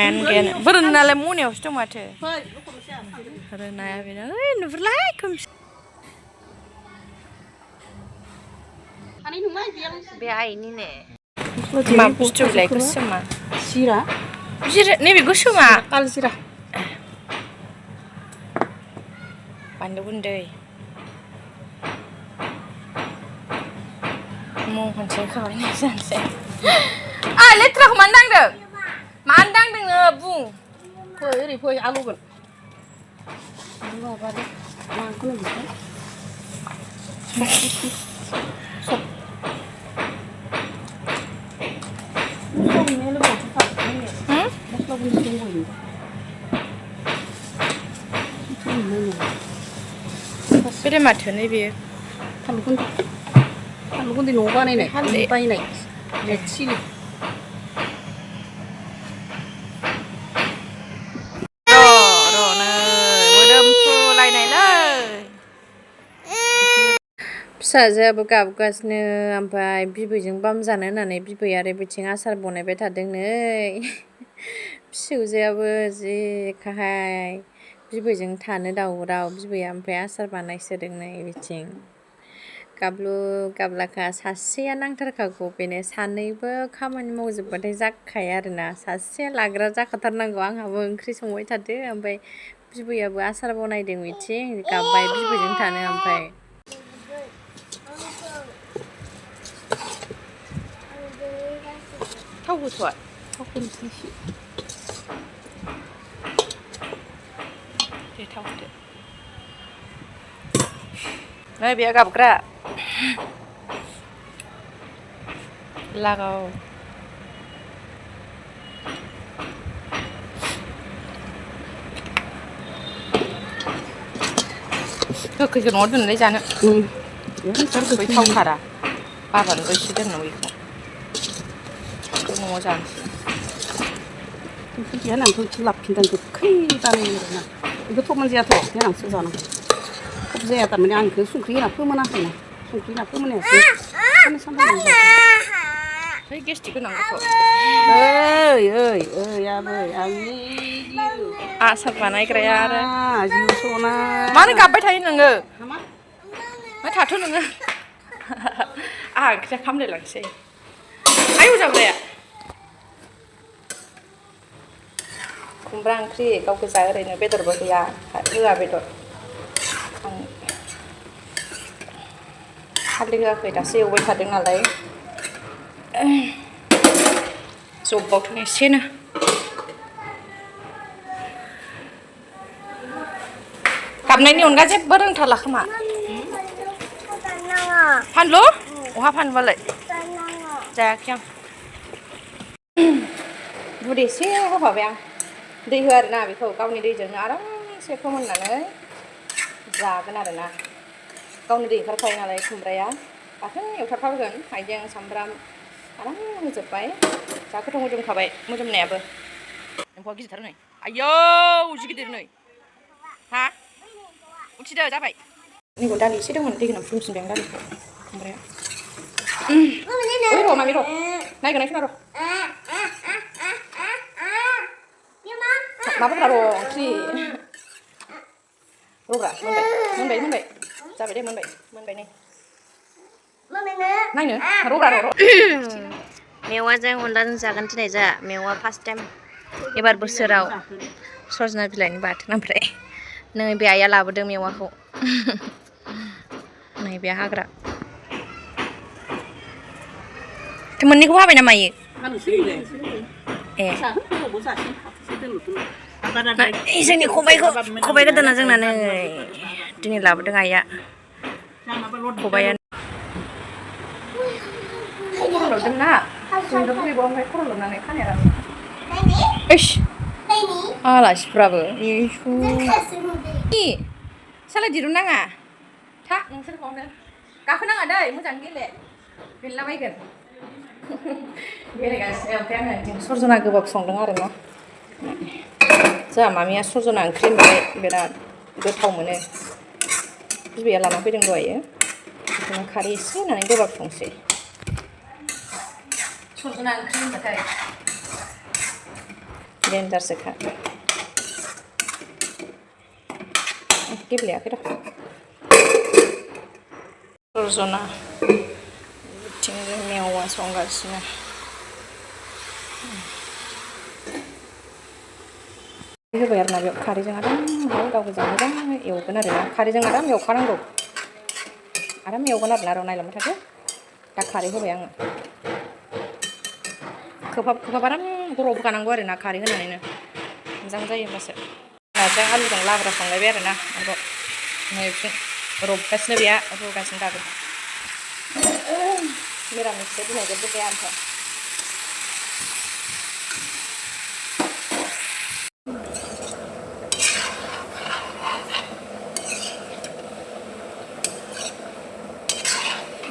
Gen. Berenale muni harus tu mate. Renaya bina. Nuverlai kum. Be Aini ne. Ma bustu bilai kusuma. Sira. Sira ni bi kusuma. Kal sira. Pandu bundai. Mau hancur kau ini sanse. Ah, letra mandang deh. Mandang dengan bung. Poi alu kan. Alu apa deh? Aku nih bisa. Beda macam ni biar. Kalau di Nova ni, Nova ni, sini. Fisaजोआबो गाबगासिनो ओमफ्राय बिबैजों balm जानो होननानै बिबै आरो बिथिं आसार बनायबाय थादों नै फिसौजोआबो जि काहाय बिबैजों थानो दावराव बिबैया ओमफ्राय आसार बानायसोदों नै बिथिं गाबलु गाबलाखा सासेया नांथारखागौ बेनो सानैबो खामानि मावजोबबाथाय जाखाया आरोना सासेया लाग्रा जाखाथारनांगौ आंहाबो ओंख्रि संबाय थादो ओमफ्राय बिबैयाबो आसार बनायदों बिथिं गाबबाय बिबैजों थानो ओमफ्राय थाव होथ'आ थावखौ एसे दे थाव होदो नै बेयो गाबग्रा लागाव गोखैखौ न'आव दोननानै जानो बै थावथारा बाबानोबो एसे दोननांगौ बेखौ न'आव जानोसै गैया होननानैथ' लाबोफिनदां गोखै बानायनो बेखौ थ'मान जायाथ' देनांसो जानांगौ थब जाया थारमाने आं बेखौ संख्रि होना फोमोनाखैना संख्रि होना फोमोनायासो साननै सानथाम है गेस्टिक होनांगौथ' आबै आंनि आसार बानायग्राया आरो जिउ सना मानो गाबबाय थायो नोङो मा थाथ' नोङो आहा ओंख्रिया खामलायलांसै आयौ जाब्राया खुमब्रा ओंख्रि गाव गोजा ओरैनो बेदरबो गैया होआ बेदर आं हालदै होआखै दासो एवबाय थादों नालाय जब्बावथों एसेनो गाबनायनि अनगा जेबो रोंथारला खोमा फानलु अहा फानलुआलाय जायाखै आं बुद एसे होफाबाय आं दै होआ आरोना बेखौ गावनि दैजोंनो आरामसे फोमोननानै जागोन आरोना गावनि दै ओंखारखायो नालाय खुमब्राया बाथोन एवथारखागोन हाइजें सामब्राम आराम होजोब्बाय जा गोथाव मोदोमखाबाय मोदोमनायाबो एम्फौआ गिदिरथार नै आयौ जि गिदिर नै हा उथिदो जाबाय नैगौ दालि एसे दंमोन दै होनानै फुदुंफिनबाय आं दालिखौ खुमब्राया ओइ र' मामि र' नायगोन नायसना र' माबाफ्रा र' ओंख्रि र'ब्रा मोनबाय जाबाय दे मोनबाय नै नायनो र'ब्रा र' मेवाजों अनलाजों जागोन दिनै जा मेवा फार्स्ट टाइम एबार बोसोराव सजना बिलाइनि बाथोन ओमफ्राय नै बे आइया लाबोदों मेवाखौ नै बे हाग्रा मोननैखौ हाबाय ना मायो ए जोंनि खबाइ गोदाना जोंना नै दिनै लाबोदों आइया खबाइया खर' लोबदोंना जोंथ' फैगौ ओमफ्राय खर' लोबनानै खानाया ओइस आलासिफ्राबो सालाय दिरुन नाङा था नोंसोर बावनो गाखोनाङा दै मोजां गेले बेरलाबायगोन गेलेगासिनो ओमफ्राय आङो दिनै सरजना गोबाब संदों आरोना जोंहा मामिया सरजना ओंख्रि होनबाथाय बिराद गोथाव मोनो बिबैया लाना फैदों दहायो बिदिनो खारै एसे होनानै गोबाब संसै सरजना ओंख्रि होनबाथाय देन्जारसोखा गेब्लेयाखै र' रजना बिथिंजाय मेवा संगासिनो होबाय आरोना बेयाव खारैजों आराम गाव गोजा मोजां एवगोन आरोना खारैजों आराम एवखानांगौ आराम एवगोन आरोना र' नायलांबाय थादो दा खारै होबाय आङो खोबहाब आराम गर'आव होखानांगौ आरोना खारै होनानैनो मोजां जायो होमबासो नाजों आलुजों लाब्रा संलायबाय आरोना आरोबाव नै रबगासिनो बेया रुगासिनो दाबो मिरामिससो दिनै जेबो गैया ओमफ्राय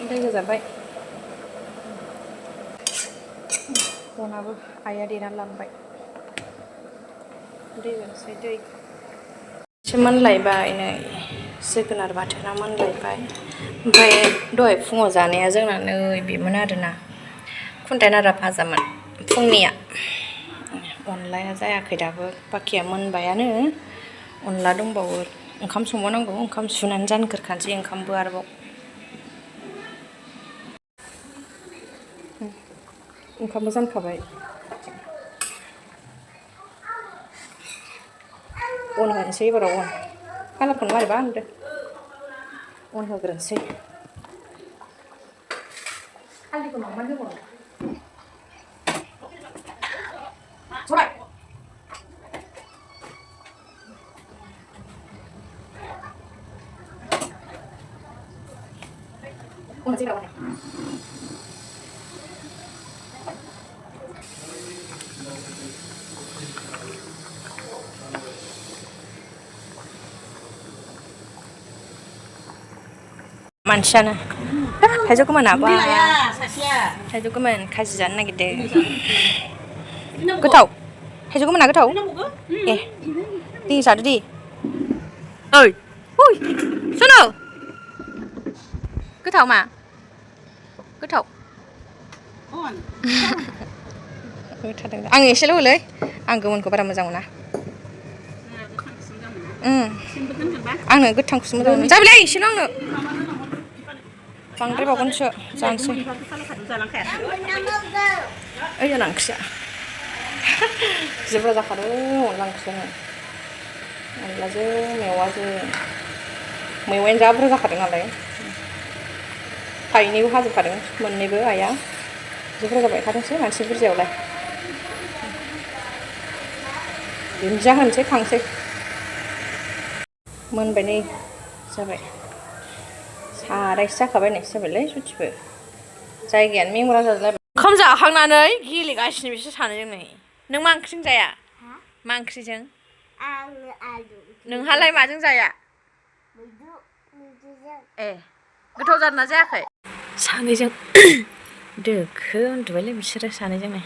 दै होजाबाय बनाबो आइया देनानै लांबाय दै होनोसै दै एसे मोनलायबाय नै जोगोनार बाथोना मोनलायबाय ओमफ्राय दहाय फुङाव जानाया जोंना नै बेमोन आरोना खुन्थाइ नारा भाजामोन फुंनिया अनलाया जायाखै दाबो बाखिया मोनबायानो अनला दंबावो ओंखाम संबावनांगौ ओंखाम सुनानै जानगोरखानोसै ओंखामबो आरोबाव ओंखामबो जानखाबाय अन होनोसै एबाराव अन कालारखौनो मारैबा नुदों अन होग्रोनोसै हालदैखौ मानो होबावनो जबाय अनसै गाबोन मानसियानो थाइजौ गोमोन आबा थाइजौ गोमोन खाजि जानो नागिरदों गोथाव थाइजौ गोमोना गोथाव ए दे जादो दे ओइ ओइ सोनो गोथाव मा गोथाव आं एसेल' होलै आं गोमोनखौ बारा मोजां मोना आंनो गोथांखौसो मोजां मोनो जाबायलै एसेल' आंनो बांद्राय बावगोनसो जानोसै ओइ जोंना ओंख्रिया जि बुरजा जाखादों अनला ओंख्रियानो अनलाजों मेवाजों मेवायानो जा बुरजा जाखादों नालाय थाइनैबो हाजोबखादों मोननैबो आइया जि बुरजा जाबाय थादोंसै मानसि बुरजायावलाय दुन्दिया होनोसै खांसै मोनबाय नै जाबाय सारायसो जाखाबाय नै जाबायलै सुथिबो जायगायानो मेंग्रा जाजोबलायबाय ओंखाम जाखांनानै गेलेगासिनो बिसोर सानैजों नै नों मा ओंख्रिजों जाया मा ओंख्रिजों आङो आलु नोंहालाय माजों जाया ए गोथाव जादोंना जायाखै सानैजों दोखो उन्दुबायलै बिसोरो सानैजों नै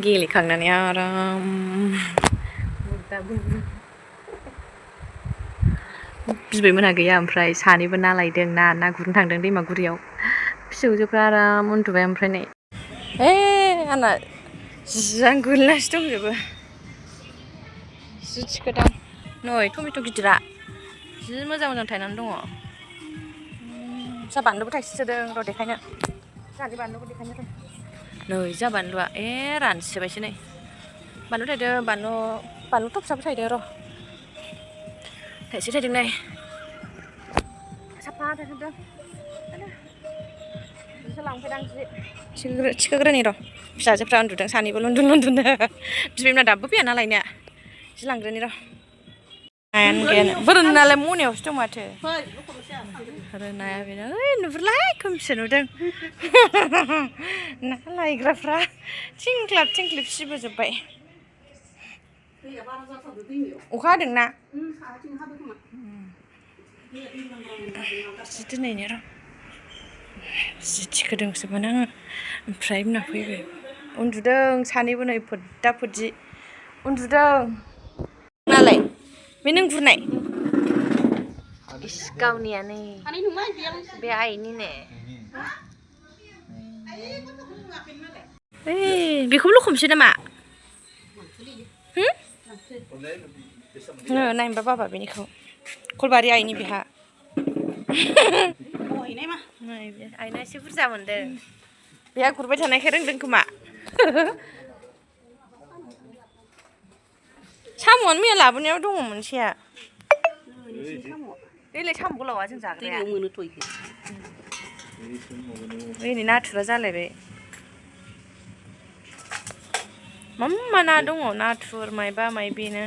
गेलेखांनानै आराम बिबैमोनहा गैया ओमफ्राय सानैबो ना लायदों ना गुरनो थांदों दैमागुरियाव फिसौजोफ्रा आराम उन्दुबाय ओमफ्राय नै आंना जियानो गोलैनासो दंजोबो जि थिखोदां नै टमेट' गिदिरा जि मोजां थायनानै दङ जा बानलुबो थाइसेसोदों र' देखायनो जाहानि बानलुखौ देखायनो र' नै जा बानलुआ रानस्रोबायसो नै बानलु थायदों बानलु थबसाबो थायदों र' थाइसे थायदों नै साफा थायथारदों बिसो लांफैदां जि थिखोग्रोनि र' फिसाजोफ्रा उन्दुदों सानैबो लुन्दुनो बिबैमोना दाबो फैया ना लायनो जि लांग्रोनि र' नायानो गैयानो बोरोनालाय मनायावसो दं माथो रोनाया बेनो ओइ नुहुरलाय खोमसि नुदों ना लायग्राफ्रा थिंख्लाब थिंख्लिब सिबोजोब्बाय अखा हादोंना जि दोनैनो र' जि थिखोदोंसोमोन आङो ओमफ्राय मोना फैबाय उन्दुदों सानैबो नै फोद्दा फोद्दि उन्दुदों नालाय बे नों गुरनाय इस गावनिया नै बे आइनिनो बेखौबो लखबनोसै नामा नायनोबा बाबा बेनिखौ कलबारि आइनि बिहा आइना एसे बुरजा मोनदों बेहा गुरबाय थानायखाय रोंदों खोमा साम'आनो मैया लाबोनायाव दङ मोनसेया बेलाय साम' गोलावा जों जाग्राया ओरै नाथुरा जालायबाय मा ना दङ नाथुर मायबा मायबिनो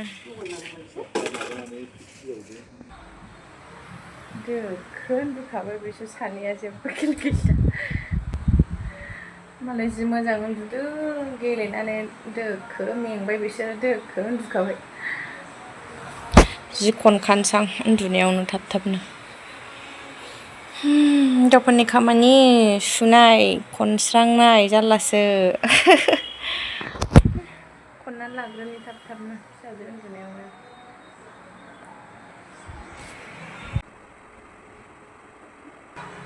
दोखोन दुखाबाय बिसोर सानैया जेबो खेल गैला मालाय जि मोजां उन्दुदों गेलेनानै दोखो मेंबाय बिसोरो दोखो उन्दुखाबाय जि खनखानोसां उन्दुनायावनो थाब थाबनो हिनजावफोरनि खामानि सुनाय खनस्रांनाय जारलासो खननानै लाग्रोनि थाब थाबनो फिसाजो उन्दुनायावनो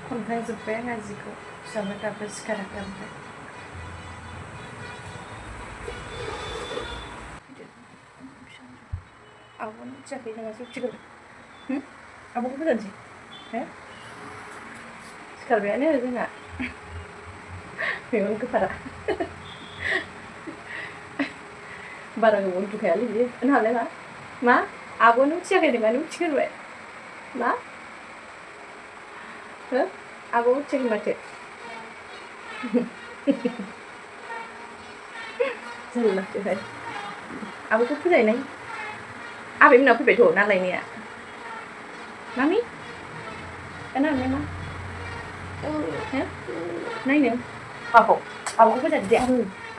खनखांजोब्बाय आंहा जिखौ फिसानो दाबो सिखाराखै ओमफ्राय आब'नो मिथियाखै जोंहा सौथिगौ आब'खौ फोजानोसै हो सिखारबायानो जोंहा मेगन गोफारा बारा गोबाव उन्दुखायालै बियो नोंहालाय मा आब'नो मिथियाखै नोंहानो मिथिगोरबाय मा हो आब' मिथियाखै माथो जारलासोहाय आब'खौ फोजाहैनाय आबै मोनहा फैबायथ' ना लायनाया मामि नायनो मा नायनो माखौ आब'खौ फोजानो दे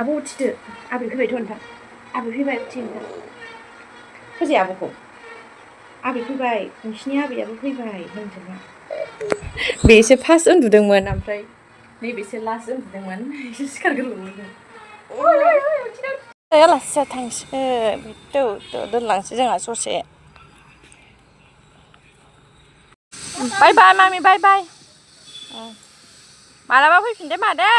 आब' उथिदो आबै फैबायथ' नोंथां आबै फैबाय उथि नोंथां फोजाया आब'खौ आबै फैबाय नोंसिनि आबैयाबो फैबाय होनदोंना बेसो फार्स्ट उन्दुदोंमोन ओमफ्राय नैबेसो लास्ट उन्दुदोंमोन एसे सिखारग्रोबावदों आलासि जानो थांसिगोन दोनलांसै जोंहा ससे बाय बाय मामि बाय बाय मालाबा फैफिन दे मा दे